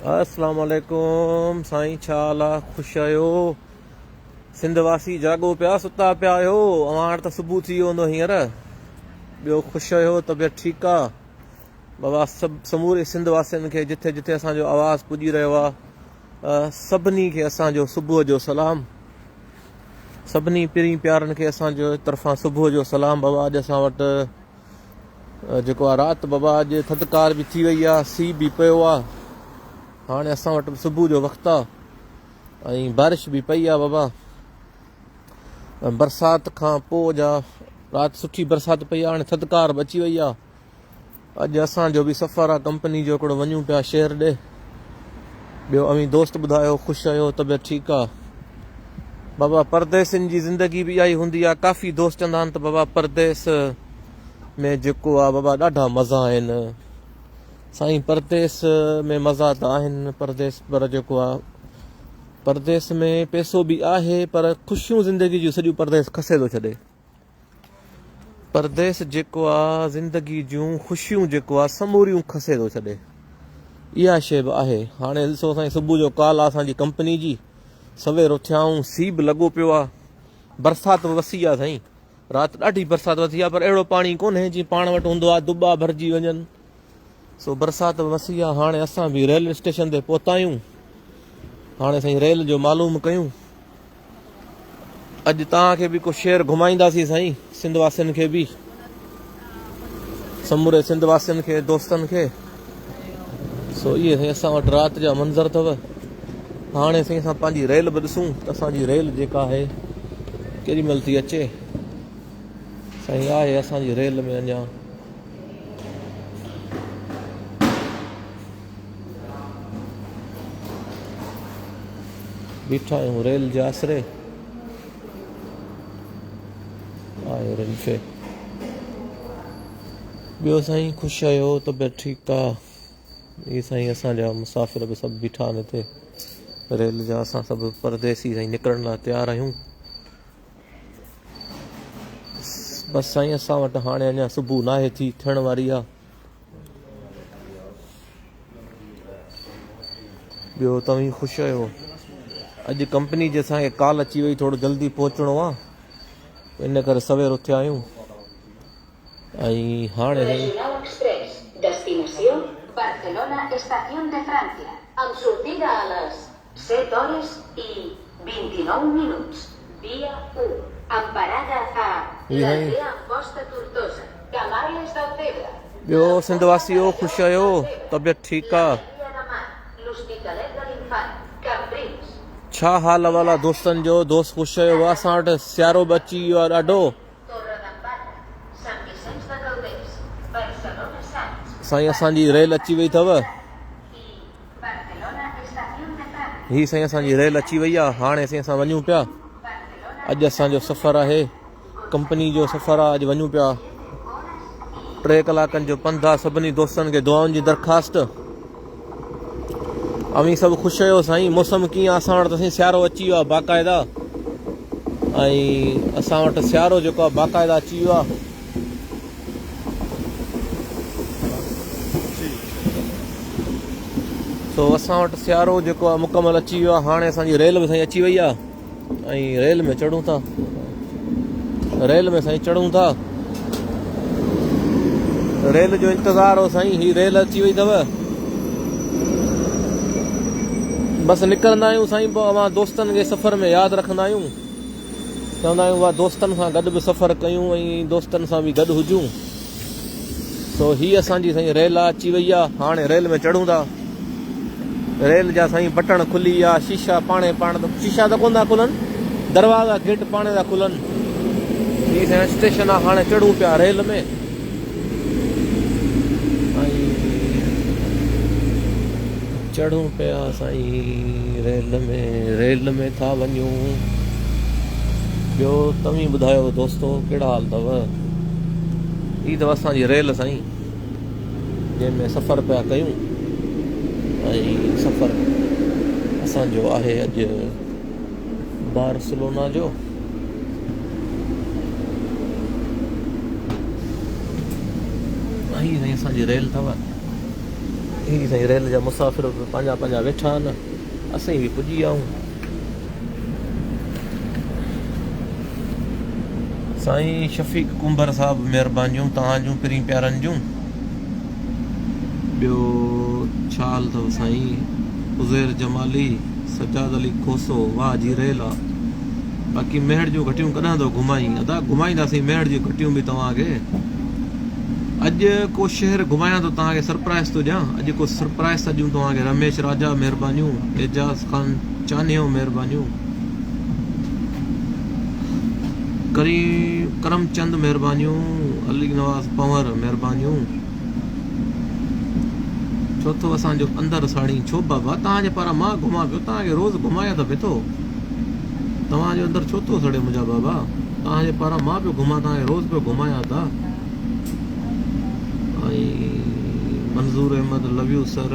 اسلام عليڪم سائين ڇا حال آ خوش آهيو سنڌ واسي جاڳو پيا ستا پيا آهيو اوهان وٽ ته صبح ٿي ويو هوندو هينئر ٻيو خوش آهيو طبيعت ٺيڪ آ بابا سڀ سموري سنڌ واسين کي جٿي جٿي اسان جو آواز پڄي رهيو آ سڀني کي اسان جو صبح جو سلام سڀني پرين پيارن کي اسان جو طرفان صبح جو سلام بابا اڄ اسان وٽ جيڪو آ رات بابا اڄ ٿڌڪار به ٿي وئي آ سي به پيو آ هاڻي اسان وٽ به صبح جو وقت آ ۽ بارش به پئي آ بابا برسات کان پوء جا رات سٺي برسات پئي آ هاڻي ٿڌڪار به اچي وئي آ اڄ اسان جو به سفر آ ڪمپني جو هڪڙو وڃون پيا شهر ڏي ٻيو اوهين دوست ٻڌايو خوش آهيو طبيعت ٺيڪ آ بابا پرديسين جي زندگي به اها ئي هوندي آ ڪافي دوست چوندا آهن ته بابا پرديس ۾ جيڪو آ بابا ڏاڍا مزا آهن سائين پرديس ۾ مزا ته آهن پرديس پر جيڪو آ پرديس ۾ پيسو به آهي پر خوشيون زندگي جون سڄيون پرديس کسي ٿو ڇڏي پرديس جيڪو آ زندگي جون خوشيون جيڪو آ سموريون کسي ٿو ڇڏي اها شي به آهي هاڻي ڏسو سائين صبح جو ڪال آ اسان جي ڪمپني جي سوير اٿيا آهيون سي به لڳو پيو آ برسات به وسي آ سائين رات ڏاڍي برسات وسي آ پر اهڙو پاڻي ڪونهي جيئن پاڻ وٽ هوندو آ دٻا ڀرجي وڃن سو برسات به وسي آ هاڻي اسان به ريل اسٽيشن تي پهتا آهيون هاڻي سائين ريل جو معلوم ڪيون اڄ توهان کي به ڪو شهر گهمائينداسين سائين سنڌ واسين کي به سموري سنڌ واسين کي دوستن کي سو اهي سائين اسان وٽ رات جا منظر اٿو هاڻي سائين اسان پنهنجي ريل به ڏسون ته اسان جي ريل جيڪا آهي ڪيڏي مهل ٿي اچي سائين آهي اسان جي ريل ۾ اڃا بيٺا آهيون ريل جي آسري آهي رنفي ٻيو سائين خوش آهيو طبيعت ٺيڪ آ هي سائين اسان جا مسافر به سڀ بيٺا آهن هتي ريل جا اسان سڀ پرديسي سائين نڪرڻ لاء تيار آهيون بس سائين اسان وٽ هاڻي اڃا صبح ناهي ٿي ٿيڻ واري آ ٻيو توهين خوش آهيو اڄ ڪمپني جي اسان کي ڪال اچي وئي ٿورو جلدي پهچڻو آ ان ڪري سوير اٿيا آهيون ۽ هاڻي Regional Express, destinació Barcelona Estación de Francia, amb sortida a les 7 hores i 29 minuts, via 1, amb parada a l'Aldea Amposta Tortosa, Camarles del Tebre, ٻيو la Sindh Pobla de واسيو خوش Vallbona آهيو del Tebre, طبيعت ٺيڪ la آ. Ametlla de Mar, l'Hospitalet de l'Infant, Cambrils. ڇا حال احوال آ دوستن جو دوست خوش آهيو واھ اسان وٽ سيارو به اچي ويو آ ڏاڍو. Torredembarra, Sant Vicenç de Calders, Barcelona Sants, سائين اسان جي Barcelona rail اچي وئي اٿو. Estación de Francia i Barcelona Estación de Francia, هي سائين اسان جي ريل اچي وئي آ هاڻي سائين اسان وڃون پيا اڄ اسان جو سفر آهي ڪمپني جو سفر آ اڄ وڃون پيا ٽي ڪلاڪن جو پنڌ آ سڀني دوستن کي دعائن جي درخواست اوهين سڀ خوش آهيو سائين موسم ڪيئن اسان وٽ ته سائين سيارو اچي ويو آ باقاعده ۽ اسان وٽ سيارو جيڪو آ باقاعده اچي ويو آ سو اسان وٽ سيارو جيڪو آ مڪمل اچي ويو آ هاڻي اسان جي ريل به سائين اچي وئي آ ۽ ريل ۾ چڙهون ٿا ريل ۾ سائين چڙهون ٿا ريل جو انتظار هو سائين هي ريل اچي وئي اٿو بس نڪرندا آهيون سائين پوء اوهان دوستن کي سفر ۾ ياد رکندا آهيون چوندا آهيون واهه دوستن سان گڏ به سفر ڪيون ۽ دوستن سان به گڏ هجون سو هي اسان جي سائين ريل اچي وئي آ هاڻي ريل ۾ چڙهون ٿا ريل جا سائين بٽڻ کلي ويا شيشا پاڻي پاڻ ته شيشا ته ڪونه ٿا کلن دروازا گيٽ پاڻي ٿا کلن هي سائين اسٽيشن آ هاڻي چڙهون پيا ريل ۾ چڙهون پيا سائين ريل ۾ ريل ۾ ٿا وڃون ٻيو توهين ٻڌايو دوستو ڪهڙا حال اٿو هي اٿو اسان جي ريل سائين جنهن ۾ سفر پيا ڪيون ۽ سفر اسان جو آهي اڄ بارسلونا جو هي سائين اسان جي ريل اٿو. هي سائين ريل جا مسافر به پنهنجا پنهنجا ويٺا آهن اسين به پڄي ويا آهيون سائين شفيق ڪنڀر صاحب مهربانيون توهان جون پرين پيارن جون ٻيو ڇا حال اٿو سائين عزير جمالي سجاد علي کوسو واهه جي ريل آ باقي ميهڙ جون گهٽيون ڪڏهن ٿو گهمائين ادا گهمائينداسين ميهڙ جون گهٽيون به توهان کي اڄ ڪو شهر گهمايان ٿو توهان کي سرپرائز ٿو ڏيان اڄ ڪو سرپرائز ٿا ڏيون توهان کي رميش راجا مهربانيون اعجاز خان چانهيو مهربانيون ڪريم ڪرم چند مهربانيون علي نواز پنور مهربانيون ڇو ٿو اسان جو اندر ساڙين ڇو بابا توهان جي پاران مان گهمان پيو توهان کي روز گهمايان ته پيو توهان جو اندر ڇو ٿو سڙي منهنجا بابا توهان جي پاران مان پيو گهمان توهان کي روز پيو گهمايان ته ۽ منظور احمد لو you sir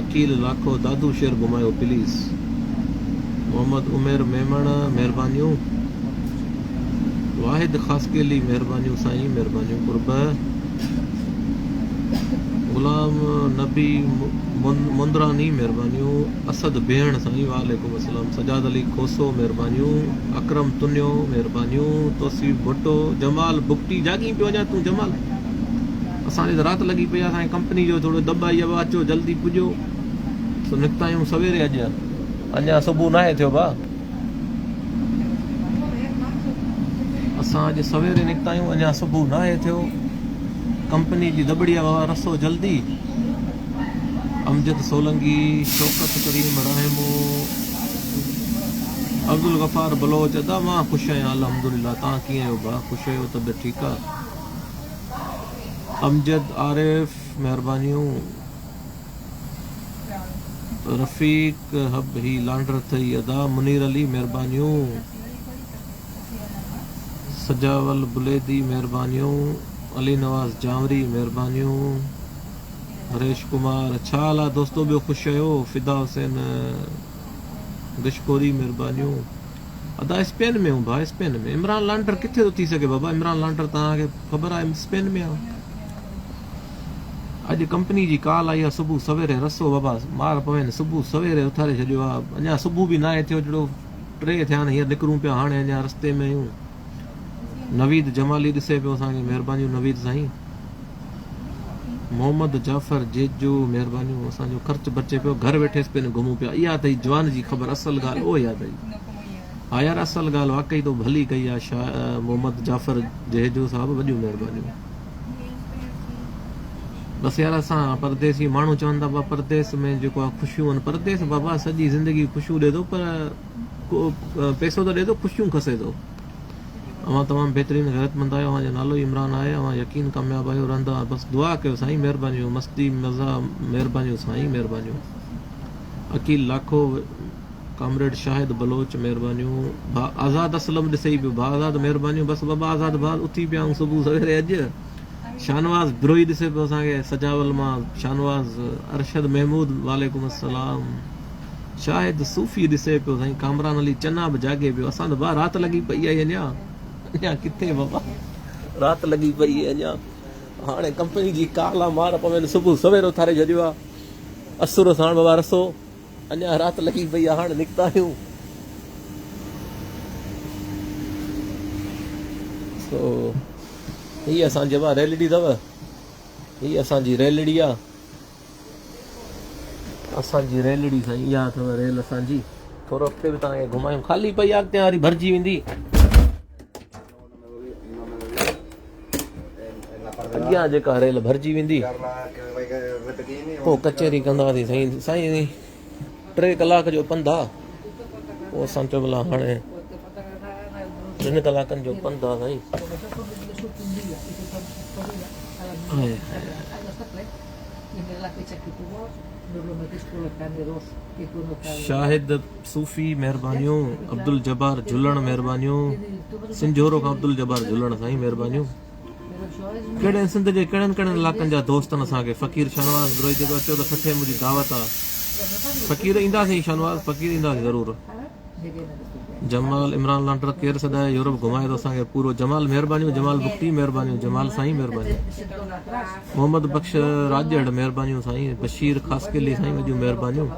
Aqeel Lakho Dadu شهر گهمايو پليز محمد عمير ميمڻ مهربانيون واحد خاصخيلي مهربانيون سائين مهربانيون قرب غلام نبي مندراني مهربانيون اسد بيهڻ سائين وعليڪم السلام سجاد علي کوسو مهربانيون اڪرم تنيو مهربانيون توصيف ڀٽو جمال بگٽي جاڳين پيو اڃا تون جمال اسان جي ته رات لڳي پئي آهي اسان جي ڪمپني جو ٿورو دٻ آئي آهي اچو جلدي پڄو سو نڪتا آهيون سويري اڄ اڃا صبح ناهي ٿيو ڀا اسان اڄ سويري نڪتا آهيون اڃا صبح ناهي ٿيو ڪمپني جي دٻڙي آهي بابا رسو جلدي امجد سولنگي شوڪت ڪريم راهمو عبدالغفار بلوچ ادا مان خوش آهيان الحمدلله تان ڪيئن آهيو ڀا خوش آهيو طبيعت ٺيڪ آهي امجد عارف مهربانيون رفيق حب هي لانڊر اٿئي ادا منير علي مهربانيون سجاول بليدي مهربانيون علي نواز جانوري مهربانيون هريش ڪمار ڇا حال آ دوستو ٻيو خوش آهيو فدا حسين گشڪوري مهربانيون ادا اسپين ۾ آهيون ڀاء اسپين ۾ عمران لانڊر ڪٿي ٿو ٿي سگهي بابا عمران لانڊر توهان کي خبر آهي اسپين ۾ آ اڄ ڪمپني جي ڪال آئي آ صبح سويري رسو بابا مار پوين صبح سويري اٿاري ڇڏيو آ اڃا صبح به ناهي ٿيو جهڙو ٽي ٿيا آهن هينئر نڪرون پيا هاڻي اڃا رستي ۾ آهيون نويد جمالي ڏسي پيو اسان کي مهربانيون نويد سائين محمد جعفر جيجو مهربانيون اسان جو خرچ بچي پيو گهر ويٺي اسپين گهمون پيا اها اٿئي جوان جي خبر اصل ڳالهه اها اٿئي ها يار اصل ڳالهه واقعي تو ڀلي ڪئي آ شاهه محمد جعفر جهيجو صاحب وڏيون مهربانيون بس يار اسان پرديسي ماڻهو چون ٿا بابا پرديس ۾ جيڪو آ خوشيون آهن پرديس بابا سڄي زندگي خوشيون ڏي ٿو پر پيسو ته ڏي ٿو خوشيون کسي ٿو اوهان تمام بهترين غيرتمند آهيو اوهان جو نالو ئي عمران آهي اوهان يقين ڪامياب آهيو رهندا بس دعا ڪيو سائين مهربانيون مستي مزا مهربانيون سائين مهربانيون عقيل لاکو ڪامريڊ شاهد بلوچ مهربانيون ڀاء آزاد اسلم ڏسي پيو ڀاء آزاد مهربانيون بس بابا آزاد ڀاء اٿي پيا آهيون صبح سويري اڄ شاهنواز بروهي ڏسي پيو اسان کي سجاول مان شاهنواز ارشد محمود وعليڪم السلام شاهد صوفي ڏسي پيو سائين ڪامران علي چنا به جاڳي پيو اسان ته ڀاء رات لڳي پئي آهي اڃا اڃا ڪٿي بابا رات لڳي پئي آهي اڃا هاڻي ڪمپني جي ڪال آ مار پوين صبح سوير اٿاري ڇڏيو آ اسر ساڻ بابا رسو اڃا رات لڳي پئي آ هاڻ نڪتا آهيون سو هي اسان جي ريلڙي اٿو هي اسان جي ريلڙي آ اسان جي ريلڙي سائين اها اٿو ريل اسان جي ٿورو اڳتي به توهان کي گهمايون خالي پئي آ اڳتي واري ڀرجي ويندي اڳيان جيڪا ريل ڀرجي ويندي پوء ڪچهري ڪنداسين سائين سائين ٽي ڪلاڪ جو پنڌ آ پوء اسان چيو ڀلا هاڻي ٽن ڪلاڪن جو پنڌ آ سائين شاهد صوفي مهربانيون عبدالجبار جهلڻ مهربانيون سنجهورو کان عبدالجبار جهلڻ سائين مهربانيون ڪهڙن سنڌ جي ڪهڙن ڪهڙن علائقن جا دوست آهن اسان کي فقير شاهنواز بروهي چئي ٿو اچو ته ٺٽي منهنجي دعوت آ فقير اينداسين شاهنواز فقير اينداسين ضرور. جمال عمران لانڊر ڪير سڏائي يورپ گهمائي ٿو اسان کي پورو جمال مهربانيون جمال بگٽي مهربانيون جمال سائين مهربانيون محمد بخش راڄڙ مهربانيون سائين بشير خاصخيلي سائين وڏيون مهربانيون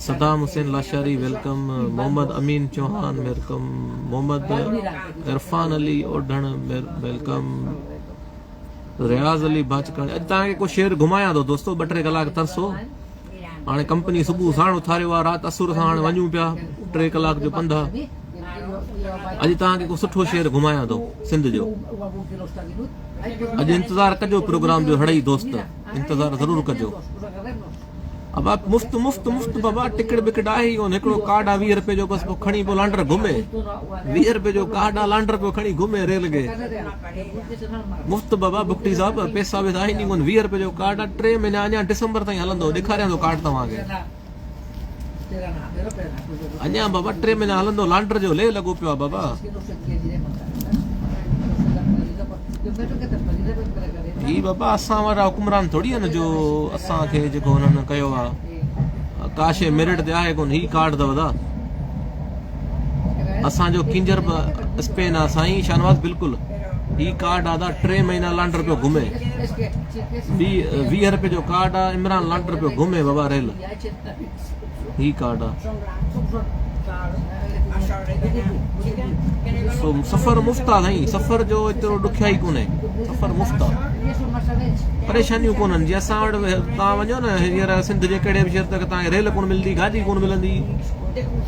صدام حسين Lashari welcome Muhammad Amin Chauhan welcome Muhammad Irfan Ali Odhan welcome Riaz Ali Bachkani اڄ توهان کي ڪو شعر گهمايان ٿو دوستو ٻه ٽي ڪلاڪ ترسو هاڻي ڪمپني صبح ساڻ اٿاريو آ رات اسر سان هاڻي وڃون پيا ٽي ڪلاڪ جو پنڌ آ اڄ توهان کي ڪو سٺو شعر گهمايان ٿو سنڌ جو اڄ انتظار ڪجو پروگرام جو هڙئي دوست انتظار ضرور ڪجو ابا مفت مفت مفت بابا ٽڪڙ بڪڙ آهي ئي ڪونه هڪڙو ڪارڊ آ 20 روپيه جو بس پوء کڻي پوء لانڊر گهمي 20 روپيه جو ڪارڊ آ لانڊر پيو کڻي گهمي ريل کي مفت بابا بگٽي صاحب پيسا ويسا آهن ئي ڪونه 20 روپيه جو ڪارڊ آ 3 مهينا اڃا ڊسمبر تائين هلندو ڏيکاريان ٿو ڪارڊ توهان کي اڃا بابا 3 مهينا هلندو لانڊر جو لي لڳو پيو آ بابا هي بابا اسان وارا حڪمران ٿوري آهن جو اسان کي جيڪو هنن ڪيو آ ڪا شي ميرٽ تي آهي ڪون هي ڪارڊ اٿو دا اسان جو ڪينجر به اسپين آ سائين شاهنواز بلڪل هي ڪارڊ آ دا 3 مهينا لانڊر پيو گهمي 20 روپيه جو ڪارڊ آ عمران لانڊر پيو گهمي بابا ريل هي ڪارڊ آ سو سفر مفت آ سائين سفر جو ايترو ڏکيا ئي ڪونهي سفر مفت آ پريشانيون ڪونهن جي اسان وٽ توهان وڃو نه هينئر سنڌ جي ڪهڙي به شهر تڪ توهان کي ريل ڪونه ملندي گاڏي ڪونه ملندي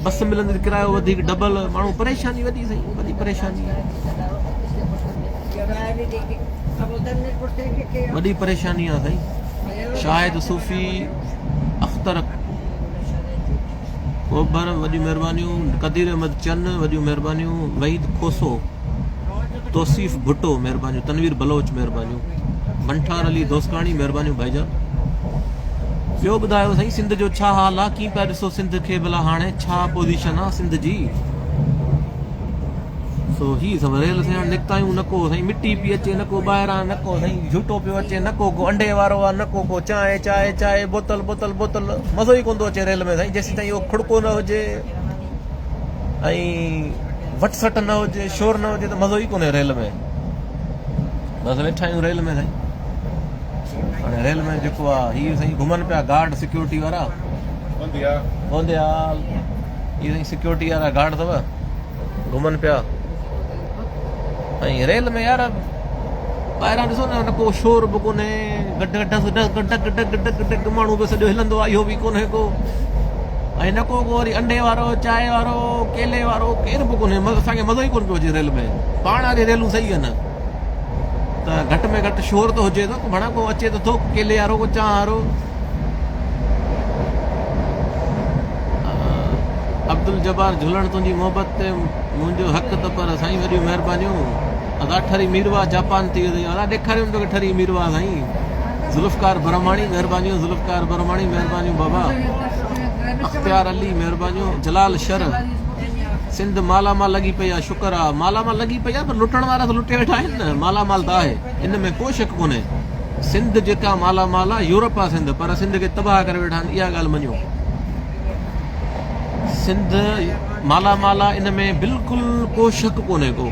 بس ملندي ته ڪرايو وڌيڪ ڊبل ماڻهو پريشاني وڏي سائين وڏي پريشاني وڏي پريشاني آ سائين شاهد صوفي اختر کوبر وڏيون مهربانيون قدير احمد چن وڏيون مهربانيون وحيد کوسو توصيف ڀٽو مهربانيون تنوير بلوچ مهربانيون منٺار علي دوسڪاڻي مهربانيون ڀائيجان ٻيو ٻڌايو سائين سنڌ جو ڇا حال آ ڪيئن پيا ڏسو سنڌ کي ڀلا هاڻي ڇا پوزيشن آ سنڌ جي سو هي سڀ ريل سائين هاڻي نڪتا آهيون نه ڪو سائين مٽي پي اچي نه ڪو ٻاهران نه ڪو سائين جهوٽو پيو اچي نه ڪو ڪو انڊي وارو آ نه ڪو ڪو چانهه چانهه چانهه بوتل بوتل بوتل مزو ئي ڪونه ٿو اچي ريل ۾ سائين جيسين تائين اهو کڙڪو نه هجي ۽ وٽ سٽ نه هجي شور نه هجي ته مزو ئي ڪونهي ريل ۾ بس ويٺا آهيون ريل ۾ سائين هاڻي ريل ۾ جيڪو آ هي سائين گهمن پيا گارڊ سيڪيورٽي وارا بونديا هي سائين سيڪيورٽي وارا گارڊ اٿو گهمن پيا ۽ ريل ۾ يار ٻاهران ڏسو نه ڪو شور به ڪونهي good dug dug dug dug dug dug ماڻهو به سڄو هلندو آهي اهو به ڪونهي ڪو ۽ نه ڪو ڪو وري انڊي وارو چانهه وارو ڪيلي وارو ڪير به ڪونهي اسان کي مزو ئي ڪونه پيو اچي ريل ۾ پاڻ واري ريلون صحيح آهن ته گهٽ ۾ گهٽ شور ته هجي ٿو ڀڻا ڪو اچي ته ٿو ڪيلي وارو ڪو چانهه وارو عبدالجبار جهلڻ تنهنجي محبت تي منهنجو حق ته پر سائين وڏيون مهربانيون ادا ٺري ميرواهه جاپان ٿي ويو اٿئي ادا ڏيکاريم توکي ٺري ميرواهه سائين ذوالفقار برهماڻي مهربانيون ذوالفقار برهماڻي مهربانيون بابا اختيار علي مهربانيون جلال شر سنڌ مالا مال لڳي پئي آ شڪر آ مالا مال لڳي پئي آ پر لٽڻ وارا ته لٽي ويٺا آهن نه مالا مال ته آهي ان ۾ ڪو شڪ ڪونهي سنڌ جيڪا مالا مال آ يورپ آ سنڌ پر سنڌ کي تباهه ڪري ويٺا آهن اها ڳالهه مڃو سنڌ مالا مال آ ان ۾ بلڪل ڪو شڪ ڪونهي ڪو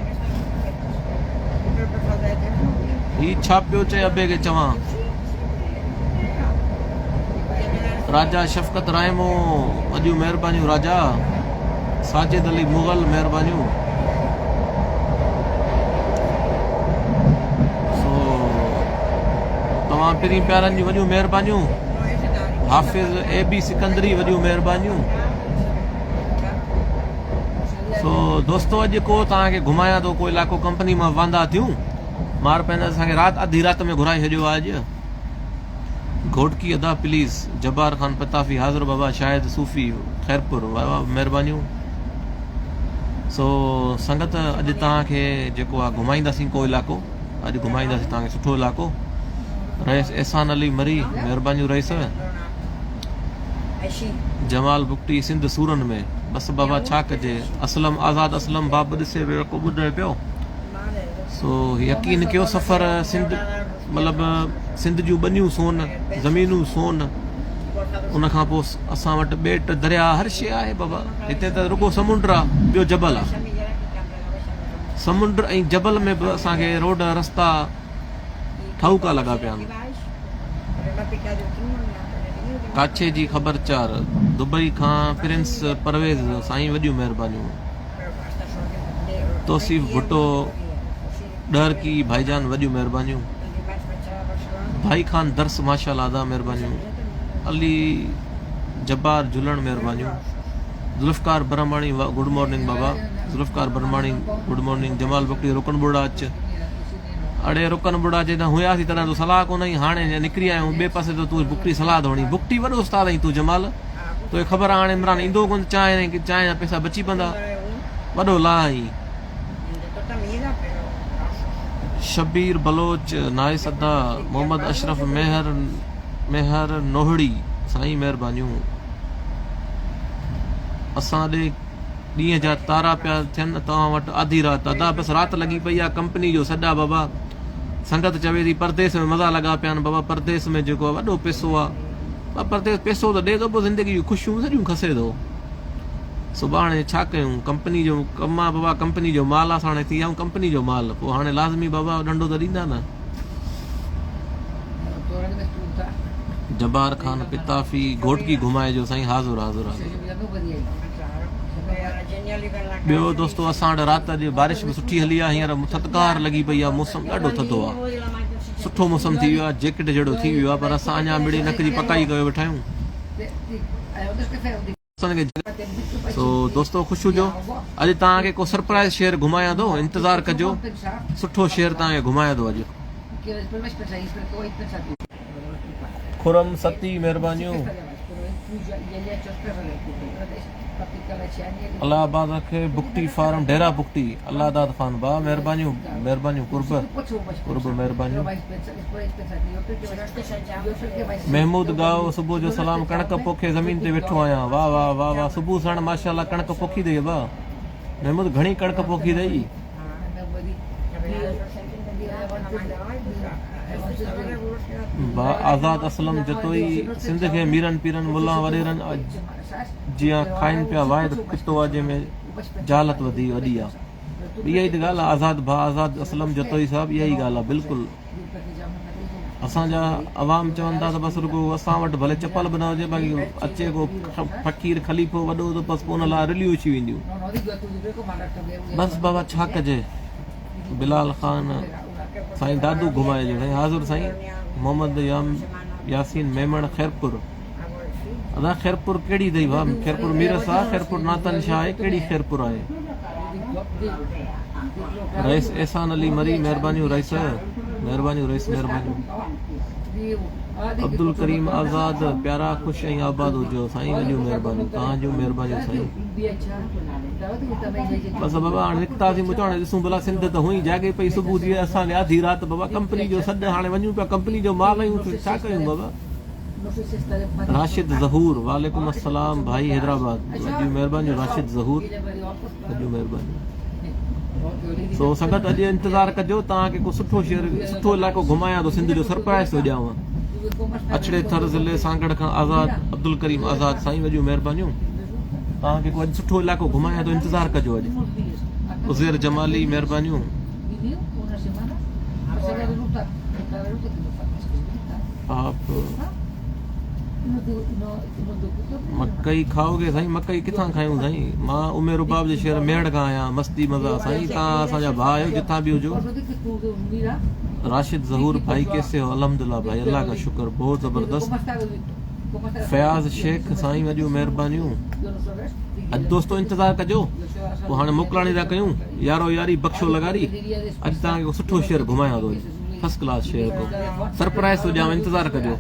هي ڇا پيو چئي ابي کي چوان راجا شفقت رائمو وڏيون مهربانيون راجا ساجد علي مغل مهربانيون سو توهان پرين پيارن جون وڏيون مهربانيون حافظ اي بي سڪندري وڏيون مهربانيون سو دوستو اڄ ڪو توهان کي گهمايان ٿو ڪو علاقو ڪمپني مان واندا ٿيون مار پئن اسان کي رات اڌي رات ۾ گهرائي ڇڏيو آهي اڄ گهوٽڪي ادا پليز جبار خان پتافي حاضر بابا شاهد صوفي خيرپور واھ واھ مهربانيون سو سنگت اڄ توهان کي جيڪو آ گهمائينداسين ڪو علاقو اڄ گهمائينداسين توهان کي سٺو علاقو رئيس احسان علي مري مهربانيون رئيس جمال بگٽي سنڌ سورن ۾ بس بابا ڇا ڪجي اسلم آزاد اسلم باب ڏسي پيو ڪو ٻڌي پيو سو يقين ڪيو سفر سنڌ مطلب سنڌ جون ٻنيون سون زمينون سون ان کان پوء اسان وٽ ٻيٽ، درياء هر شيء آهي بابا. هتي ته رڳو سمنڊ آ ٻيو جبل آ. سمنڊ ۽ جبل ۾ به اسان کي روڊ رستا ٺاهوڪا لڳا پيا آهن. ڪاڇي جي خبر چار، دبئي کان پرنس پرويز سائين وڏيون مهربانيون. توصيف ڀٽو ڏهرڪي ڀائيجان وڏيون مهربانيون. ڀائي خان درس ماشاءالله ادا مهربانيون. علي جبار جهلڻ مهربانيون. ذوالفقار برهماڻي گڊ مارننگ بابا ذوالفقار برهماڻي گڊ مارننگ جمال بکڙي رڪن ٻرڙا اچ اڙي رڪن ٻرڙا جڏهن هياسين تڏهن تو صلاح ڪونه هئي هاڻي نڪري آيا آهيون ٻئي پاسي ته تون بکڙي صلاح ٿو هڻين بکٽي وڏو استاد آهين تون جمال توکي خبر آهي هاڻي عمران ايندو ڪونه چانهه ۽ چانهه جا پئسا بچي پوندا وڏو لاهه آهين. شبير بلوچ نائس ادا محمد اشرف ميهر ميهر نوهڙي سائين مهربانيون. اسان ڏي ڏينهن جا تارا پيا ٿين توهان وٽ آڌي رات ادا بس رات لڳي پئي آ ڪمپني جو سڏ آ بابا سنگت چوي ٿي پرديس ۾ مزا لڳا پيا آهن بابا پرديس ۾ جيڪو آ وڏو پيسو آ بابا پرديس پيسو ته ڏي ٿو پوء زندگي جون خوشيون سڄيون کسي ٿو سڀاڻي ڇا ڪيون ڪمپني جو ڪم آ بابا ڪمپني جو مال آ ساڻي ٿي آئون ڪمپني جو مال پوء هاڻي لازمي بابا ڏنڊو ته ڏيندا نه. جبار خان پتافي گهوٽڪي گهمائجو سائين حاضر حاضر حاضر. ٻيو دوستو اسان وٽ رات اڄ بارش به سٺي هلي آ هينئر ٿڌڪار لڳي پئي آ موسم ڏاڍو ٿڌو آ سٺو موسم ٿي ويو آ جيڪٽ جهڙو ٿي ويو آ پر اسان اڃا مڙئي نڪ جي پڪائي ڪيو ويٺا آهيون. سو دوستو خوش هجو اڄ توهان کي ڪو سرپرائز شهر گهمايان ٿو انتظار ڪجو سٺو شهر توهان کي گهمايان ٿو اڄ. خرم ستي مهربانيون. الله آباد کي بگٽي فارم ڊيرا بگٽي الله داد خان ڀاء مهربانيون مهربانيون قرب قرب مهربانيون. محمود ڳاهو صبح جو سلام ڪڻڪ پوکي زمين تي ويٺو آهيان واه واه واه واه صبح ساڻ ماشاءالله ڪڻڪ پوکي اٿئي ابا محمود گهڻي ڪڻڪ پوکي اٿئي. ڀاء آزاد اسلم جتوئي سنڌ کي ميرن پيرن ملان وڏيرن جيان کائن پيا واحد خطو آ جنهن ۾ جهالت وڌي وڏي آ اها ئي ته ڳالهه آ آزاد ڀاء آزاد اسلم جتوئي صاحب اها ئي ڳالهه آ بلڪل. اسان جا عوام چون ٿا ته بس رڳو اسان وٽ ڀلي چپل به نه هجي باقي اچي ڪو فقير خليفو وڏو ته بس پوء ان لاء رليون اچي وينديون. بس بابا ڇا ڪجي. بلال خان سائين دادو گهمائجو سائين حاضر سائين محمد ياسين ميمڻ خيرپور ادا خيرپور ڪهڙي اٿئي ڀا خيرپور ميرس آ خيرپور ناتن شاهه آهي ڪهڙي خيرپور آهي. رئيس احسان علي مري مهربانيون رئيس مهربانيون رئيس مهربانيون عبدالڪريم آزاد پيارا خوش ۽ آباد هجو سائين وڏيون مهربانيون توهان جون مهربانيون سائين بس بابا هاڻي نڪتاسين مون چيو هاڻي ڏسون ڀلا سنڌ ته هونئن جاڳي پئي صبح ٿي اسان کي آڌي رات بابا ڪمپني جو سڏ هاڻي وڃون پيا ڪمپني جو مال آهيون ڇا ڪيون بابا راشد ظهور وعليڪم السلام ڀائي حيدرآباد وڏيون مهربانيون راشد ظهور وڏيون مهربانيون سو سنگت اڄ انتظار ڪجو توهان کي ڪو سٺو شهر سٺو علائقو گهمايان ٿو سنڌ جو سرپرائز ٿو ڏيانو اڇڙي ٿر ضلعي سانگهڙ کان آزاد عبدالڪريم آزاد سائين وڏيون مهربانيون توهان کي ڪو اڄ سٺو علائقو گهمايان ٿو انتظار ڪجو اڄ عزير جمالي مهربانيون آپ مڪئي کائوگي سائين مڪئي ڪٿان کايون سائين مان ام رباب جي شهر ميهڙ کان آهيان مستي مزا سائين تان اسان جا ڀاء آهيو جتان به هجو راشد ظهور ڀائي ڪيسي هو الحمدلله ڀائي الله کا شڪر بهت زبردست فياض شيخ سائين وڏيون مهربانيون اڄ دوستو انتظار ڪجو پوء هاڻي موڪلاڻي ٿا ڪيون يارو ياري بخشو لغاري اڄ توهان کي سٺو شعر گهمايان ٿو فرسٽ ڪلاس شعر ڪو سرپرائز ٿو ڏيانو انتظار ڪجو.